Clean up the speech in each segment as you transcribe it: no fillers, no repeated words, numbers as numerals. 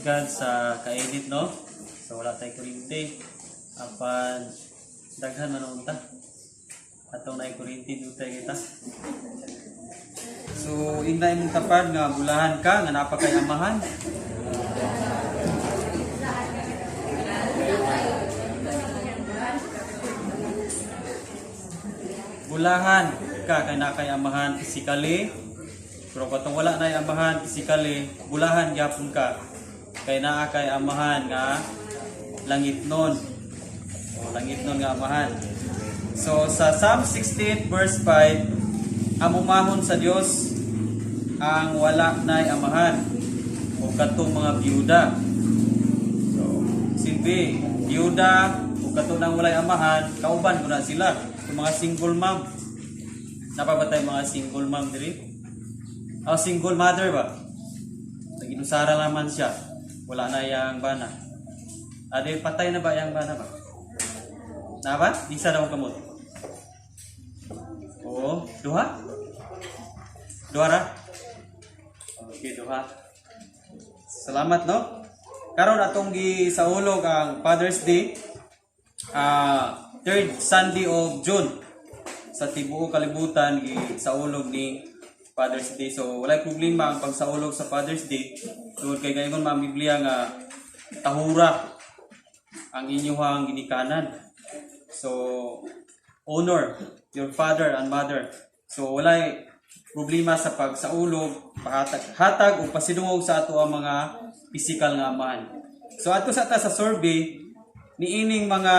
Praise God sa kainit, no? So wala tay kuryente. Apan daghan man unta. Atong naay kuryente, dutay kita. So ingna imong tapad nga bulahan ka nga naa pa kay amahan. Bulahan ka kay naa kay amahan physically. Pero katong wala na amahan physically, bulahan gyapon ka kay naa kay amahan nga langitnon. O langitnon nga amahan. So sa Psalm 68 verse 5, amumahon sa Dios ang wala nay amahan o katong mga biyuda. So silbi, biyuda o katong nang walay amahan, kauban ko na sila. So, mga single mom. Naa pa ba tay mga single mom diri? Oh, single mother ba? Naginusara naman siya. Wala na yang bana. Ade, patay na ba yang bana ba? Na ba? Isa na akong kamot. Oo, duha? Duha ra? Okay, duha. Salamat, no? Karon atong gisaulog ang Father's Day, third Sunday of June. Sa tibuok kalibutan gisaulog ni Father's Day. So walay problema ang pagsaulog sa Father's Day tungod kay gaingon man ang Biblia nga tahura ang inyuhang ginikanan. So honor your father and mother. So walay problema sa pagsaulog, pahatag hatag o pasidungog sa ato ang mga physical nga amahan. So ato sa ta sa survey niining mga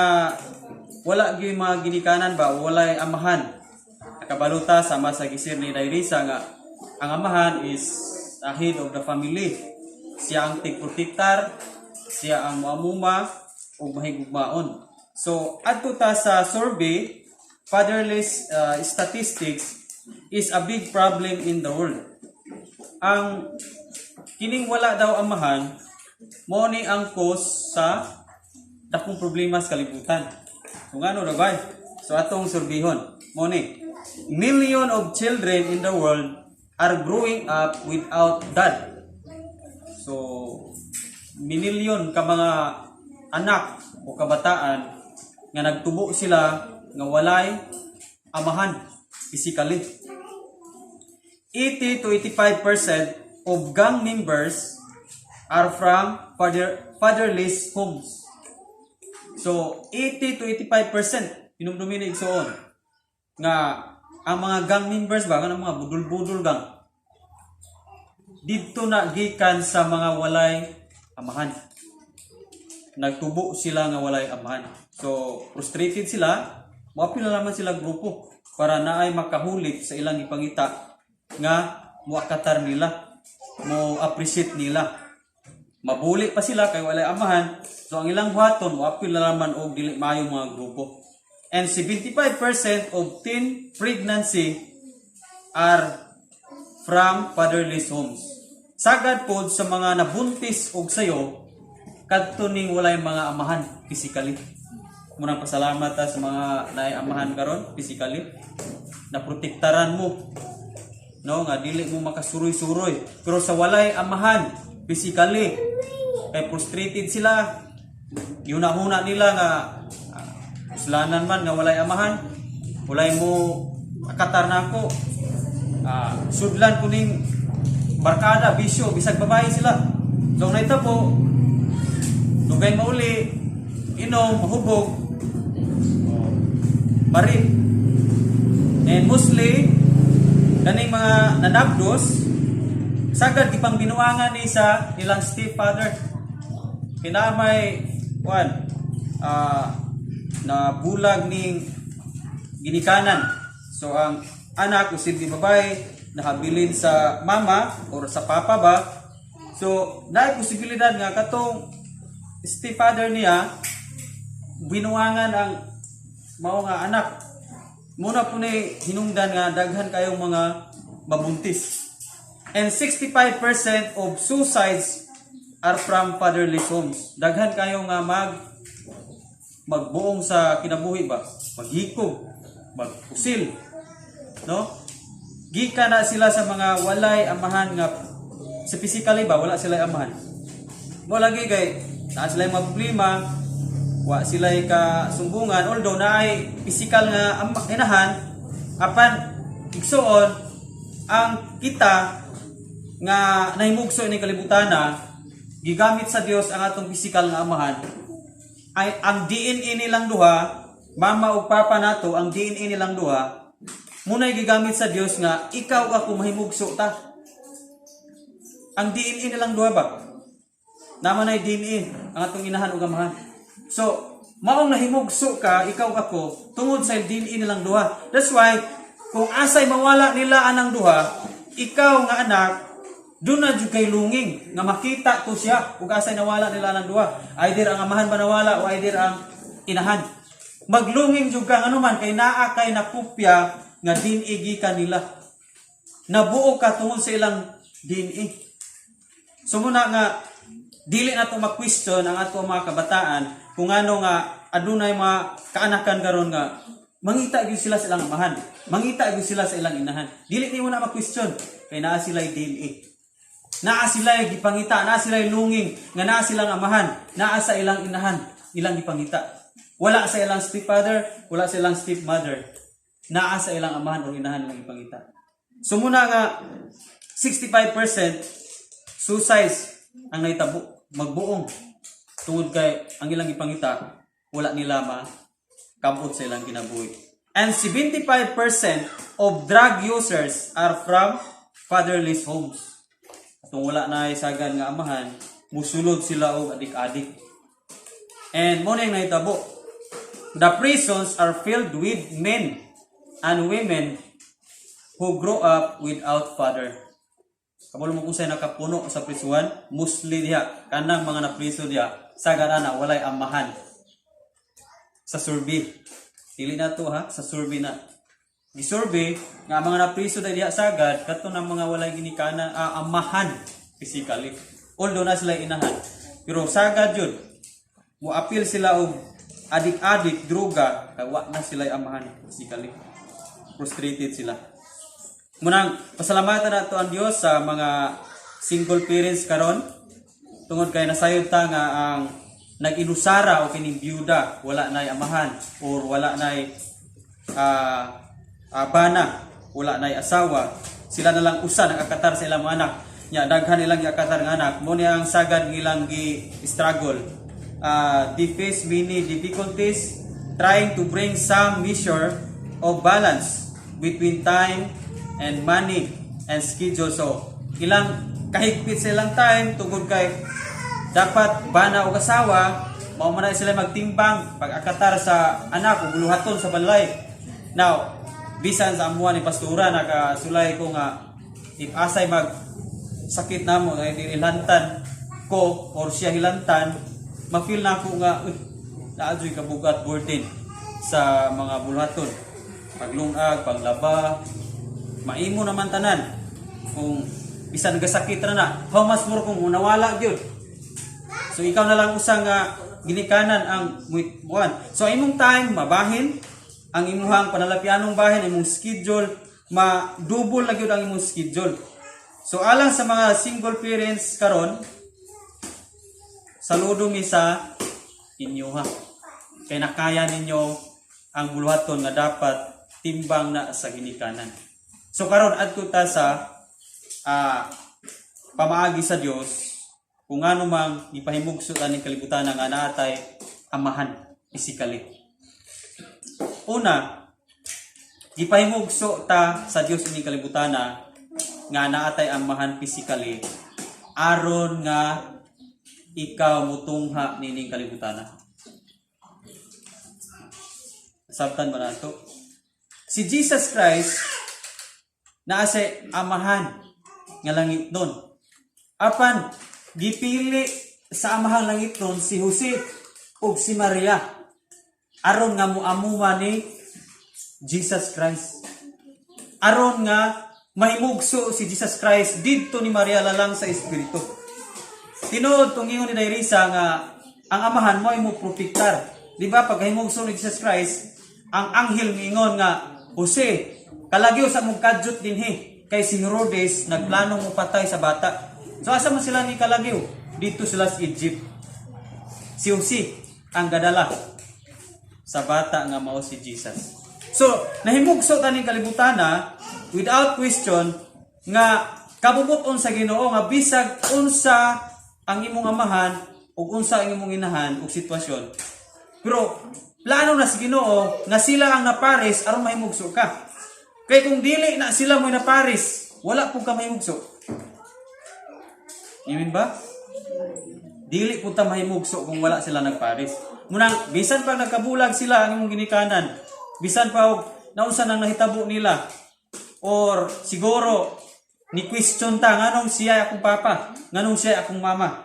wala gyud mga ginikanan ba, walay amahan. Nakabalo ta sama sa gi-share ni Dairisa nga ang amahan is a head of the family. Siya ang tigprotektar, siya ang muamuma ug mahigugmaon. So adto ta sa survey, fatherless statistics is a big problem in the world. Ang kining wala daw amahan, mo ni ang cause sa dakong problema sa kalibutan. So ngano ra bay? So atong surbihon. Mo ni million of children in the world are growing up without dad. So minilyon ka mga anak o kabataan nga nagtubo sila nga walay amahan physically. 80 to 85% of gang members are from fatherless homes. So, 80 to 85% hinumdumi ni igsuon nga ang mga gang members ba, nga mga budol-budol gang, didto na gikan sa mga walay amahan. Nagtubo sila nga walay amahan. So, frustrated sila, moapil na naman sila grupo para naay makahulit sa ilang ipangita nga muakatar nila, mo appreciate nila. Mabuli pa sila kay walay amahan. So ang ilang buhaton, moapil na naman og dili maayo mga grupo. And 75% of teen pregnancy are from fatherless homes. Sagad pod sa mga nabuntis og sayo kadto ning walay mga amahan physically. Munang pasalamat ta sa mga naay amahan karon physically. Naprotektaran mo, no, nga dili mo makasuroy-suroy. Pero sa walay amahan physically, kay frustrated sila. Yuna-huna nila nga uslanan man nga walay amahan, walay mo akatar na ako. Sudlan ko ning barkada, bisyo, bisag babae sila. So ang po, dugay mauli, inom, mahubog, oh, marit. And mostly, kaning mga nanabdos, sagad gipang binuangan ni sa ilang stepfather. Kinamay, kuan, na bulag ning ginikanan. So ang anak o silbi babae nahabilin sa mama or sa papa ba. So naay posibilidad nga katong stepfather niya binuangan ang mao nga anak. Muna po ni hinungdan nga daghan kayong mga mabuntis. And 65% of suicides are from fatherless homes. Daghan kayo nga magbuong sa kinabuhi ba? Maghikog, magpusil, no? Gikan na sila sa mga walay amahan nga sa physically ba, wala sila amahan. Mo lagi kay naa sila mga problema, wa sila ka sumbungan, although naay physical nga inahan. Apan igsuon, ang kita nga nahimugso ini kalibutan na gigamit sa Dios ang atong physical nga amahan ay ang DNA nilang duha, mama ug papa nato, ang DNA nilang duha muna'y gigamit sa Dios nga ikaw, ako, mahimugso ta. Ang DNA nilang duha ba naman ay DNA ang atong inahan ug amahan. So, maong nahimugso ka, ikaw, ako, tungod sa DNA nilang duha. That's why, kung asay mawala nila anang duha, ikaw nga anak, doon na jud kay longing nga makita to siya ug asay nawala nila anang duha. Either ang amahan ba nawala o either ang inahan. Maglonging jud ka anuman kay naa kay nakopya nga DNA gikan nila. Nabuo ka tungod sa ilang DNA. So muna nga dili na to ma-question ang ato mga kabataan kung ano nga adunay mga kaanakan karon nga mangita gyud sila sa ilang amahan, mangita gyud sila sa ilang inahan. Dili nimo na ma-question kay naa sila DNA. Naa sila gipangita, naa sila longing nga naa silang amahan, naa sa ilang inahan, ilang gipangita. Wala sa ilang stepfather, wala sa ilang stepmother. Naa sa ilang amahan o inahan ilang gipangita. So muna nga 65% suicides ang nahitabo, magbuong tungod kay ang ilang ipangita wala nila ma kabot sa ilang kinabuhi. And 75% of drug users are from fatherless homes. Kung wala na isagan nga amahan, musulod sila og adik-adik. And mo na yung nahitabo. The prisons are filled with men and women who grow up without father. Kabalo mo kung sa'yo nakapuno sa prisuhan, mostly diha, kanang mga napriso diha, sagad ana, walay amahan. Sa survey. Dili na to ha, sa survey na. Gisurvey nga ang mga napriso diha sagad, kato ng mga walay ginikana, amahan physically. Although na sila inahan. Pero sagad yun, mo-apil sila og adik-adik, droga, kay wa na sila amahan physically. Frustrated sila. Munang pasalamatan nato ang Dios sa mga single parents karon tungod kay nasayod ta nga ang nag-inusara o kining byuda, wala nay amahan or wala nay bana, wala nay asawa, sila na lang usa nag-akatar sa ilang mga anak nya. Daghan ilang giakatar nga anak mo ni ang sagad ngilang gi struggle. They face many difficulties trying to bring some measure of balance between time and money and schedule. So ilang kahigpit sa ilang time tungod kay dapat bana og asawa, mao man na sila magtimbang pag-akatar sa anak ug buluhaton sa balay. Now, bisan sa amuan ni pastora, nakasulay ko nga if asay mag sakit namo ay hilantan ko or siya hilantan, ma-feel na ako nga uy, naa juy kabugat, burden sa mga buluhaton, paglungag, paglaba. Maimo naman tanan kung bisan nagasakit ra na, how much more kung nawala gyud. So ikaw na lang usa nga ginikanan ang buwan. So ang imong time mabahin, ang imuhang panalapianong bahin, imong schedule, ma-double na gyud ang imong schedule. So alang sa mga single parents karon, saludo mi sa inyo ha. Kay nakaya ninyo ang buluhaton nga dapat timbang na sa ginikanan. So karon adto ta sa pamaagi sa Dios kung ano mang ipahimugso aning kalibutan nga naatay amahan physically. Una, gipahimugso ta sa Dios ining kalibutan nga naatay amahan physically aron nga ikaw mutungha nining kalibutan. Sabtan ba nato? Si Jesus Christ naa sa amahan nga langit nun. Apan gipili sa amahang langit nun si Jose ug si Maria aron nga muamuma ni Jesus Christ. Aron nga mahimugso si Jesus Christ didto ni Maria lalang sa espiritu. Tinuod tong ingon ni Dairisa nga ang amahan mo ay mo protektar. Di ba pagkahimugso ni Jesus Christ, ang anghel miingon nga, "Jose, kalagyo sa mong kadyot dinhi kay si Herodes nagplano mo patay sa bata." So asa man sila ni kalagyo? Dito sila sa Egypt. Si Jose ang gadala sa bata nga mao si Jesus. So, nahimugso taning kalibutan na without question nga kabubut-on sa Ginoo nga bisag unsa ang imong amahan ug unsa ang imong inahan ug sitwasyon. Pero plano na sa Ginoo nga sila ang napares aron mahimugso ka. Kay kung dili na sila mo napares, wala pud ka mahimugso. Amen ba? Dili pud ta mahimugso kung wala sila nagpares. Munang bisan pa nagkabulag sila ang imong ginikanan, bisan pa og naunsa nang nahitabo nila or siguro ni question ta nganong siya akong papa, nganong siya akong mama.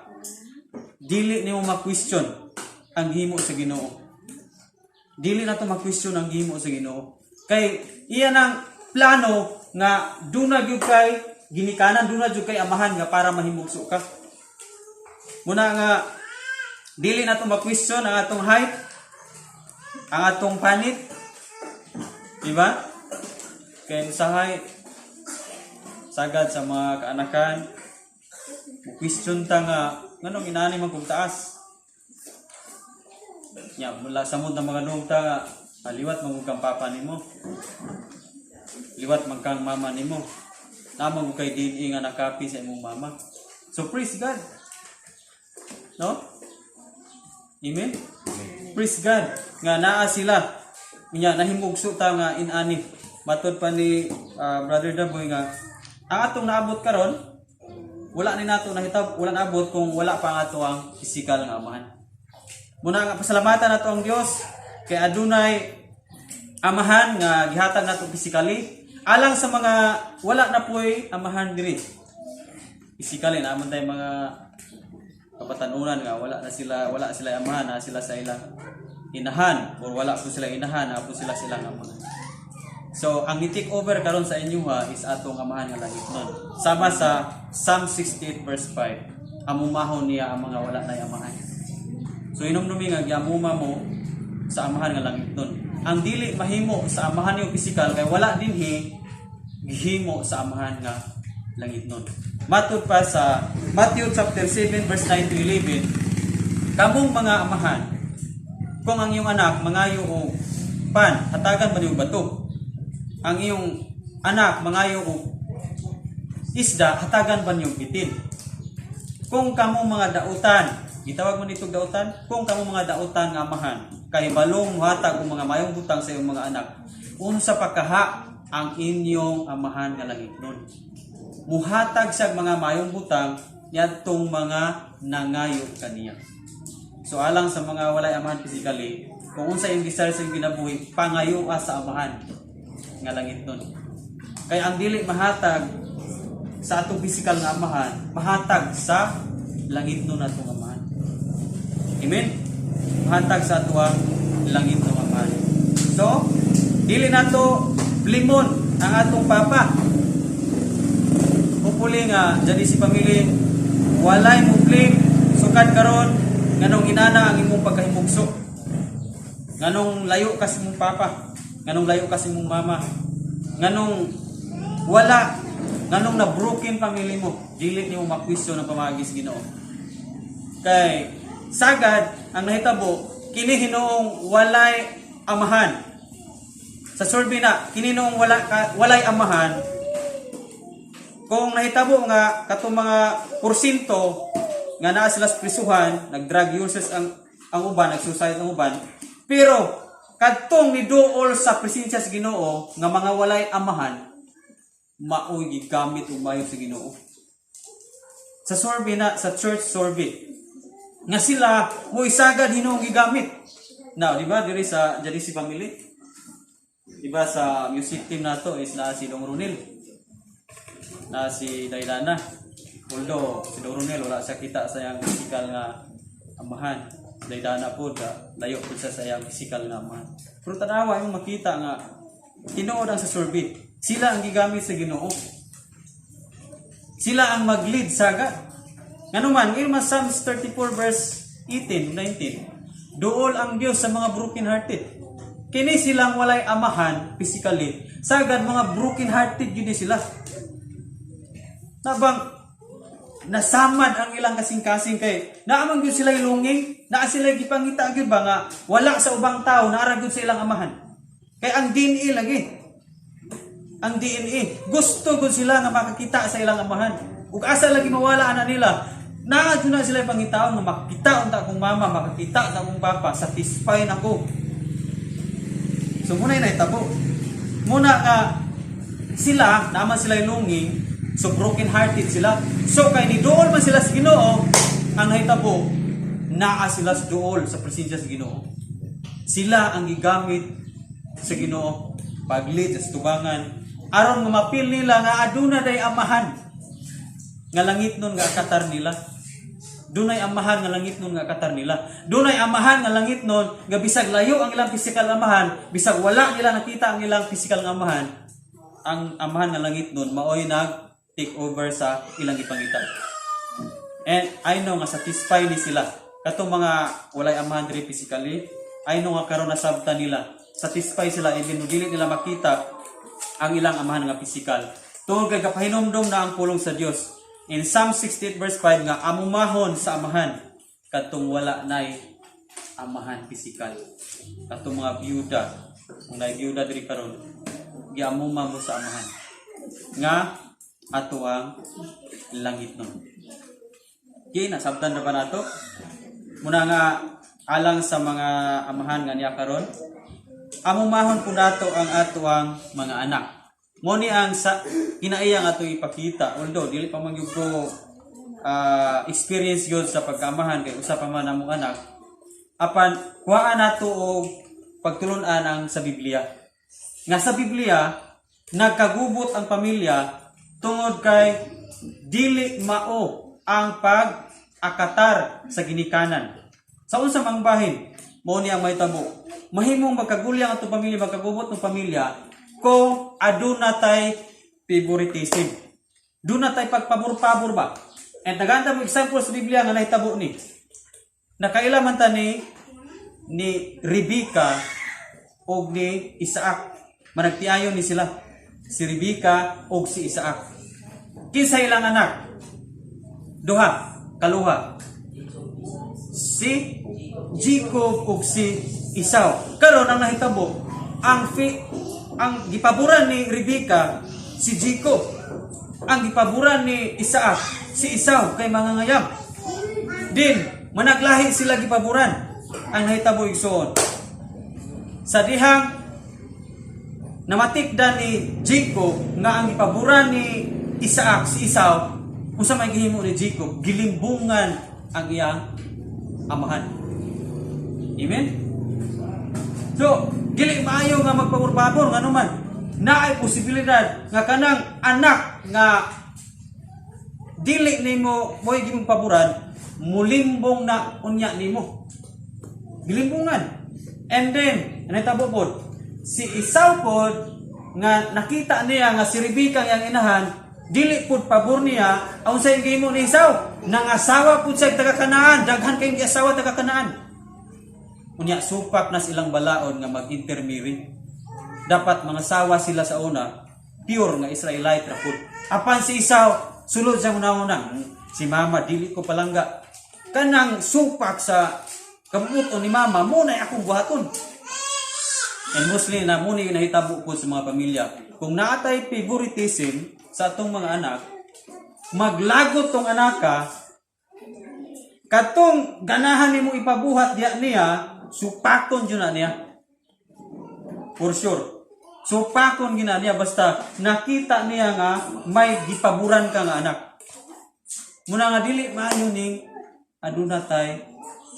Dili nimo ma-question ang himo sa Ginoo. Dili na to ma-question ang himo sa Ginoo. Kay iya nang plano nga duna gyud kay ginikanan, duna gyud kay amahan nga para mahimugso ka. Muna nga dili na to ma-question ang atong height, ang atong panit. Di ba? Kay usahay sagad sa mga kaanakan, question ta nga nganong inani man kog taas. Nya mula samod na mga dong ta nga ah, liwat man kang papa nimo. Liwat man kang mama nimo. Naa man kay DNA nga nakapi sa imong mama. So praise God. No? Amen? Praise God nga naa sila. Nya nahimugso ta nga inani. Matod pa ni Brother Daboy nga ang atong naabot karon, wala ni nato nahitab, wala naabot kung wala pa nga ato ang physical nga amahan. Muna nga pasalamatan nato ang Dios kay adunay amahan nga gihatag nato physically alang sa mga wala na po'y amahan diri. Physically naman tayo mga kabatanunan nga wala na sila, wala sila amahan, na sila sa ilang inahan or wala po sila inahan, na po sila silang amahan. So, ang i-take over karon sa inyo ha is atong amahan nga langit nun. Sama sa Psalm 68 verse 5. Amumahon niya ang mga wala na amahan. So, hinumdumi nga giamuma mo sa amahan nga langit nun. Ang dili mahimo sa amahan yung physical kay wala dinhi, gihimo sa amahan nga langit nun. Matod pa sa Matthew chapter 7 verse 9 to 11, kamong mga amahan, kung ang iyong anak mangayo og pan, hatagan ba niyo bato? Ang iyong anak mangayo og isda, hatagan ba niyo bitin? Kung kamo mga dautan, gitawag mo nito dautan, kung kamo mga dautan nga amahan, kahibalong muhatag og mga mayong butang sa iyong mga anak, unsa pa kaha ang inyong amahan nga langit nun? Muhatag sa mga mayong butang niadtong mga nangayo kaniya. So alang sa mga walay amahan physically, kung unsa imong desire sa imong kinabuhi, pangayoa sa amahan nga langit nun. Kay ang dili mahatag sa atong physical nga amahan, mahatag sa langit nun atong amahan. Amen? Mahatag sa atoang langit nun amahan. So, dili nato blimon ang atong papa. Hopefully nga dyan si family walay mo blame sukad karon nganong inana ang imong pagkahimugso. Nganong layo ka sa imong papa, nganong layo ka sa imong mama, nganong wala, nganong na broken family mo, dili nimo ma-question ang pamaagi sa Ginoo. Kay sagad ang nahitabo kini hinuong walay amahan. Sa survey na kini noong wala ka, walay amahan, kung nahitabo nga katong mga porsyento nga naa sila sa prisuhan, nag-drug users ang uban, nag-suicide ang uban, pero kadtong niduol sa presensya sa Ginoo nga mga walay amahan, maoy gigamit og maayo sa Ginoo. Sa survey na, sa church survey, nga sila mo isagad hinuong gigamit. Now, di ba diri sa Jadisi family? Di ba sa music team nato is na si Dong Ronil, na si Dailana. Although si Dong Ronil wala siya kita sa iyang physical nga amahan. Dailana po, da, layo po siya sa iyang physical nga amahan. Pero tanawa yung makita nga tinuod ang sa survey. Sila ang gigamit sa Ginoo. Sila ang mag-lead saga. Ngano man, ngayon Psalms 34 verse 18, 19. Duol ang Dios sa mga broken hearted. Kini silang walay amahan physically. Sagad mga broken hearted gyud sila. Nabang Nasamad ang ilang kasing-kasing kay naa man gyud sila longing, naa sila gipangita gyud ba nga wala sa ubang tao, naa gyud sa ilang amahan. Kay ang DNA lagi. Ang DNA, gusto gud sila nga makakita sa ilang amahan. Ug asa lagi mawala ana nila? Naa jud na sila pangitaon nga makita unta akong mama, makakita ta akong papa, satisfy na ko. So muna na itabo. Muna nga sila, naman sila longing, so broken hearted sila. So kay ni duol man sila sa Ginoo, ang nahitabo, naa sila sa duol sa presensya sa Ginoo. Sila ang gigamit sa Ginoo pag-lead sa tubangan aron nga ma-feel nila nga aduna day amahan nga langit nun nga akatar nila. Dunay amahan nga langit nun nga akatar nila. Dunay amahan nga langit nun nga bisag layo ang ilang physical amahan, bisag wala nila nakita ang ilang physical nga amahan, ang amahan nga langit nun maoy nag take over sa ilang ipangita. And I know nga satisfy ni sila. Katong mga walay amahan diri physically, I know nga karon nasabta nila. Satisfy sila even though dili nila makita ang ilang amahan nga physical. Tungod kay kapahinumdom na ang pulong sa Dios. In Psalm 68 verse 5 nga amumahon sa amahan kadtong wala nay amahan physical. Katong mga byuda, kung nay byuda diri karon, giamuma mo sa amahan nga ato ang langit nun. Okay, nasabtan na ba nato? Muna nga alang sa mga amahan nga niya karon, amumahon po nato ang ato ang mga anak. Mo ni ang sa kinaiya nga ato ipakita. Although dili pa man gyud ko experience gyud sa pagkaamahan kay usa pa man among anak. Apan kuhaan nato og pagtulun-an ang sa Biblia. Nga sa Biblia nagkagubot ang pamilya tungod kay dili mao ang pag-akatar sa ginikanan. Sa unsa mang bahin, mao ni ang mahitabo. Mahimong magkagulyang atong pamilya, magkagubot ng pamilya kung aduna tay favoritism. Duna tay pagpabor-pabor ba? And daghan mo example sa Biblia nga nahitabo ni. Nakaila man ta ni Rebecca og ni Isaac. Managtiayon ni sila. Si Rebecca og si Isaac. Kinsa ilang anak? Duha, kaluha. Si Jacob ug si Esau. Karon ang nahitabo, ang gipaboran ni Rebecca si Jacob. Ang gipaboran ni Isaac si Esau kay mga ngayam. Din managlahi sila gipaboran. Ang nahitabo, igsoon, sa dihang namatikdan ni Jacob nga ang gipaboran ni Isaac si Esau, unsa may gihimo ni Jacob? Gilimbungan ang iyang amahan. Amen. So dili maayo nga magpabor-pabor, ngano man naay posibilidad nga kanang anak nga dili nimo mo'y gimong paboran, mulimbong na unya nimo, gilimbungan. And then ano pod, si Esau pod nga nakita niya nga si Rebecca ang iyang inahan dili pud pabor niya, ang sa gihimo ni Esau, nangasawa pud siya taga Kanaan. Daghan kayong giasawa taga Kanaan. Unya supak na silang balaod nga mag-intermarry. Dapat mga sawa sila sa una pure nga Israelite ra pud. Apan si Esau, sulod sa una-una, si mama dili ko palangga, kanang supak sa kabubuton ni mama mo na akong buhaton." And mostly na mo ni nahitabo po sa mga pamilya. Kung naatay favoritism sa atong mga anak, maglagot tong anaka, katong ganahan nimo ipabuhat diya niya, supakon jud na niya. For sure. Supakon gina niya basta nakita niya nga may gipaboran ka nga anak. Muna nga dili maayo ning aduna tay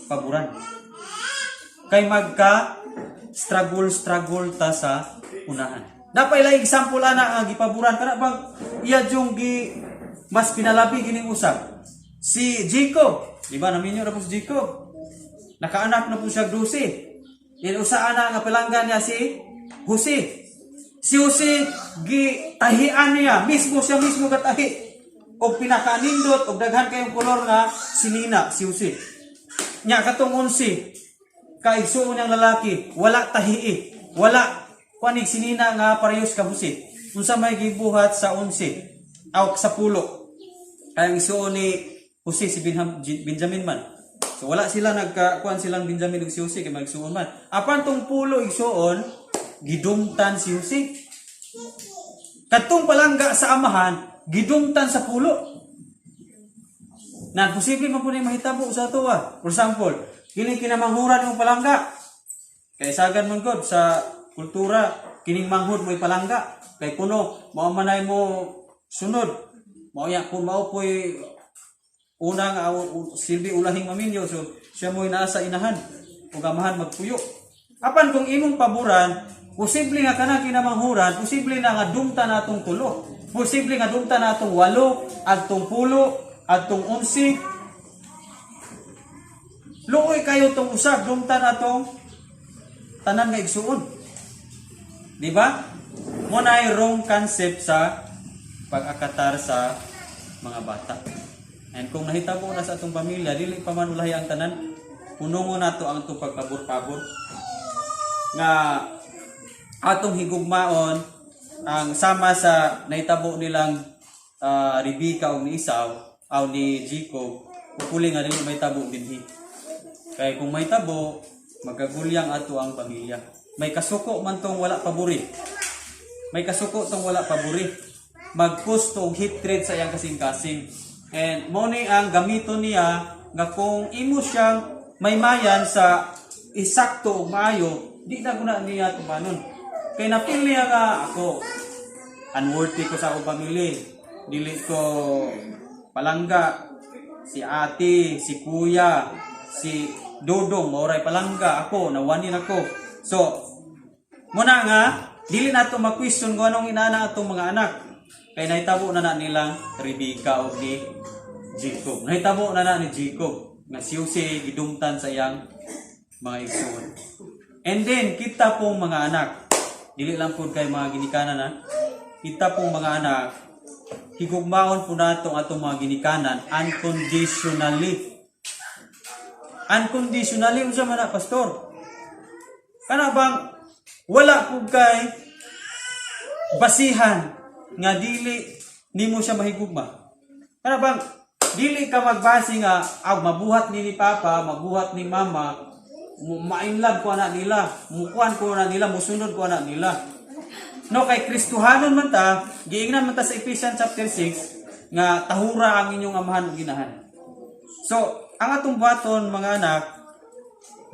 paboran. Kay magka struggle struggle ta sa unahan. Napay example ana nga gipaboran kana bang iya jung gi mas pinalabi gining usab. Si Jacob, di ba naminyo ra po si Jacob? Nakaanak na po siya 12. In usa ana nga palangga niya si Jose. Si Jose gitahian niya, mismo siya mismo gatahi. Og pinakanindot og daghan kayong kolor nga sinina si Jose. Nya katong 11 kaigsuon niyang lalaki, wala tahii, wala kuanig sinina nga parehas ka Jose. Unsa may gibuhat sa 11 aw sa 10? Kaya ang igsuon ni Jose si Benjamin man. So wala sila nagkakuan silang Benjamin ug si Jose kay magsuon man. Apan tong pulo igsuon, gidumtan si Jose. Katong palangga sa amahan, gidumtan sa pulo. Na posible man po ni mahitabo sa ato ah. For example, kini kinamanghuran imong palangga. Kay sagan man gud sa kultura, kining manghud mo'y palangga. Kay kuno mao manay mo sunod. Mao ya kung mao po'y unang silbi ulahing maminyo, so siya mo'y naa sa inahan ug amahan magpuyo. Apan kung imong paboran, posible nga kanang kinamanghuran, posible na nga dumta natong tulo. Posible nga dumta natong walo, adtong 10, adtong 11. Luoy kayo tong usab, dumta natong tanan nga igsuon. Di ba? Mo na wrong concept sa pag-akatar sa mga bata. And kung nahitabo na sa atong pamilya, dili pa man ulahi ang tanan, punongon nato ang atong pagpabor-pabor. Nga atong higugmaon ang sama sa nahitabo nilang Rebecca ug ni Esau aw ni Jacob, pupuli nga dili mahitabo dinhi. Kay kung mahitabo, magagulyang ato ang pamilya. May kasuko man tong wala pabori. May kasuko tong wala pabori. Magkusto og hatred sa iyang kasing-kasing. And mo ni ang gamiton niya nga kung imo siyang maymayan sa isakto ug maayo, di na guna niya tumanon. Kay na-feel niya nga ako unworthy ko sa akong pamilya. Dili ko palangga, si ate, si kuya, si Dodong, mauray palangga ako, nawanin ako. So, muna nga, dili nato ma-question kung anong inana atong mga anak. Kay nahitabo na na nilang Rebecca o ni Jacob. Nahitabo na na ni Jacob nga si Jose gidumtan sa iyang mga igsoon. And then, kita pong mga anak, dili lang po kay mga ginikanan na, kita pong mga anak, higugmaon po nato ang atong mga ginikanan unconditionally. Unconditionally, unsa man na, Pastor? Kana bang wala po kay basihan nga dili nimo siya mahigugma? Kana bang dili ka magbase nga aw mabuhat ni papa, mabuhat ni mama, ma-inlove ko na nila, mukuan ko na nila, musunod ko na nila. No, kay Kristohanon man ta, giingnan man ta sa Ephesians chapter 6 nga tahura ang inyong amahan ug inahan. So, ang atong buhaton, mga anak,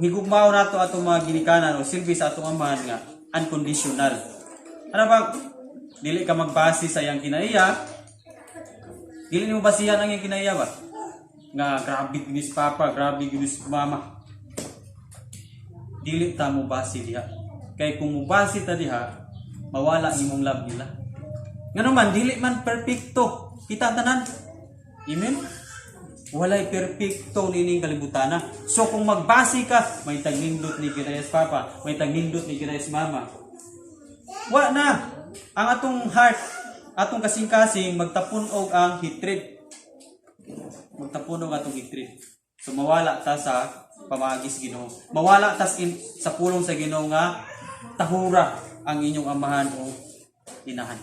higugmao nato atong mga ginikanan o silbi sa atong amahan nga unconditional. Ano ba? Dili ka magbase sa iyang kinaiya. Dili nimo basihan ang iyang kinaiya ba? Nga grabe gyud si papa, grabe gyud si mama. Dili ta mo base diha. Kay kung mo base ta diha, mawala imong love nila. Ngano man dili man perpekto kita tanan. Amen? Walay perpekto nining kalibutana. So kung magbase ka, may tagnindot ni kinayas papa, may tagnindot ni kinayas mama. Wa na. Ang atong heart, atong kasing-kasing magtapun-og ang hatred. Magtapun-og atong hatred. So mawala ta sa pamaagi sa Ginoo. Mawala ta sa pulong sa Ginoo nga tahura ang inyong amahan o inahan.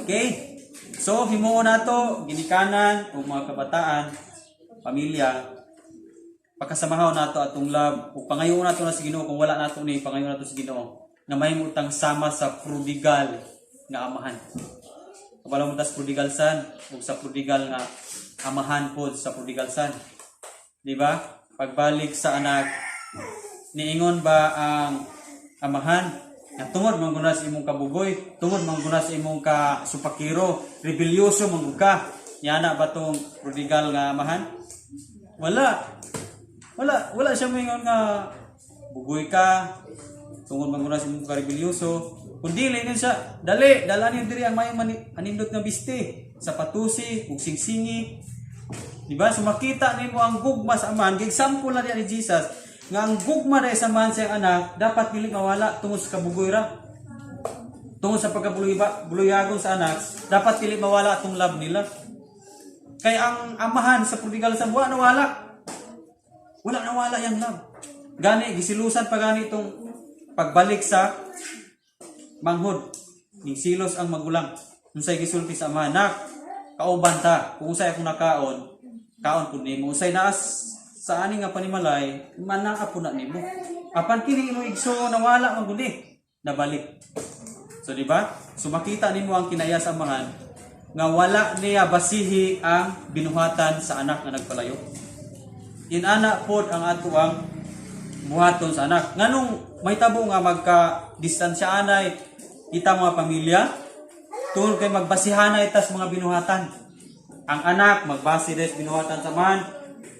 Okay? So, himuon nato ginikanan o mga kabataan, pamilya, pakasamahon nato atong love ug pangayoon nato na sa Ginoo. Kung wala nato ni, pangayoon nato sa Ginoo nga mahimo tang sama sa prodigal nga amahan. Kabalo mo tas prodigal son ug sa prodigal nga amahan pod sa prodigal son. Di ba? Pagbalik sa anak, niingon ba ang amahan nga tungod man guna sa imong kabugoy, tungod man guna sa imong ka supakiro, rebelyoso man gud ka? Yana ba tong prodigal nga amahan? Wala. Wala, wala siya moingon nga bugoy ka, tungod man guna sa imong ka rebelyoso. Kundi ingon siya, "Dali, dala niyo diri ang mayong anindot nga biste, sapatusi ug singsingi." Di ba? So makita nimo ang gugma sa amahan. Gi-example na diya ni Jesus nga ang gugma dahil sa amahan sa iyang anak dapat dili mawala tungod sa kabugoy ra. Tungod sa pagkabuluyagon sa anak, dapat dili mawala atong love nila. Kay ang amahan sa prodigal son, wala nawala. Wala nawala yung love. Gani gisilusan pa gani itong pagbalik sa manghod. Ning silos ang magulang. Unsay gisulti sa amahan? "Nak, Kauban ta, kung unsay akong nakaon, kaon pud nimo. Unsay naa sa ani nga panimalay, manaa pud na nimo. Apan kini imong igsoon nawala man gud ni, nabalik. So di ba? So makita nimo ang kinaiya sa amahan nga wala niya basihi ang binuhatan sa anak nga nagpalayo. Inana pod ang ato ang buhaton sa anak. Nganong may tabo nga magka distansya anay kita mga pamilya? Tungod kay magbasihanay tas mga binuhatan. Ang anak magbase des binuhatan sa amahan,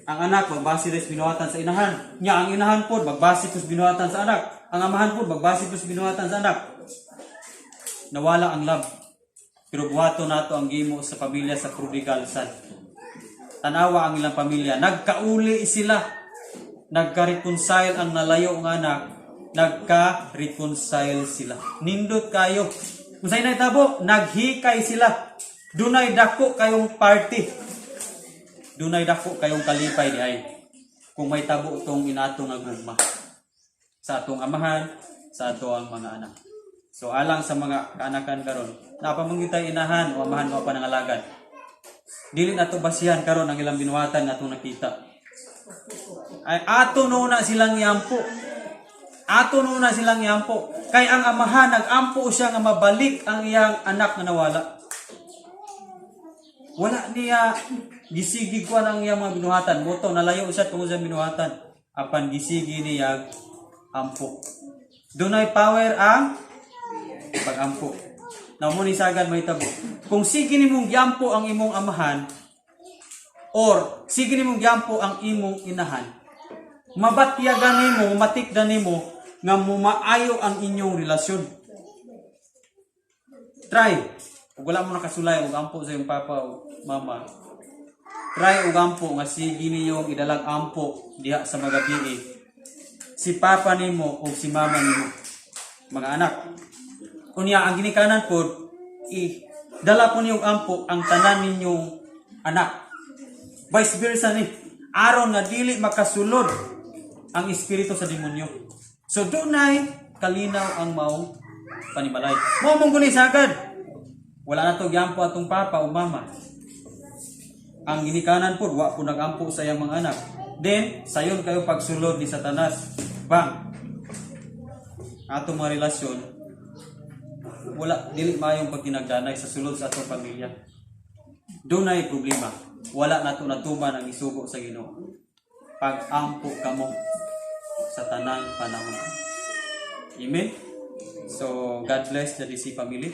ang anak magbase des binuhatan sa inahan. Nya ang inahan pod magbase pud binuhatan sa anak. Ang amahan pod magbase pud binuhatan sa anak. Nawala ang love. Pero buhaton nato ang gimo sa pamilya sa prodigal son. Tanawa ang ilang pamilya. Nagkauli sila. Nagka-reconcile ang nalayo nga anak. Nagka-reconcile sila. Nindot kayo. Kung sa'yo nahitabo, naghikay sila. Dunay dako kayong party. Dunay dako kayong kalipay di ay. Kung may tabo tong inato nga gugma. Sa atong amahan, sa ato ang mga anak. So alang sa mga kaanakan karon, napamangitay inahan o amahan o panangalagan. Dili na to basihan karon ang ilang binuhatan nga atong nakita. Ay ato nuna silang iampo. Ato nuna silang iampo. Kay ang amahan nag-ampo siya nga mabalik ang iyang anak nga nawala. Wala niya gisigi kuan ang iyang mga binuhatan. Moto nalayo siya tungod sa binuhatan. Apan gisigi niya ampo. Dunay power ang pag-ampo. Na mo ni sagad mahitabo. Kung sige nimong giampo ang imong amahan or sige nimong giampo ang imong inahan, mabatyagan nimo, matikdan nimo nga mumaayo ang inyong relasyon. Try. Kung wala mo nakasulay og ampo sa iyong papa o mama, try og ampo nga sige ninyong idalag ampo diha sa magabii. Si papa nimo o si mama nimo. Mga anak. Unya ang ginikanan pod i dala po niyong ampo ang tanan ninyong anak. Vice versa ni aron nga dili makasulod ang espiritu sa demonyo. So dunay kalinaw ang maong panimalay. Mao mong guni sagad. Wala na to giampo atong papa o mama. Ang ginikanan pod wa po nagampo sa iyang mga anak. Then sayon kayo pagsulod ni Satanas. Bang. Atong mga relasyon wala, dili maayong pagtinagdanay sa sulod sa atong pamilya. Dunay problema. Wala nato natuman ang isugo sa Ginoo. Pag-ampo kamo sa tanang panahon. Amen. So God bless the DC family.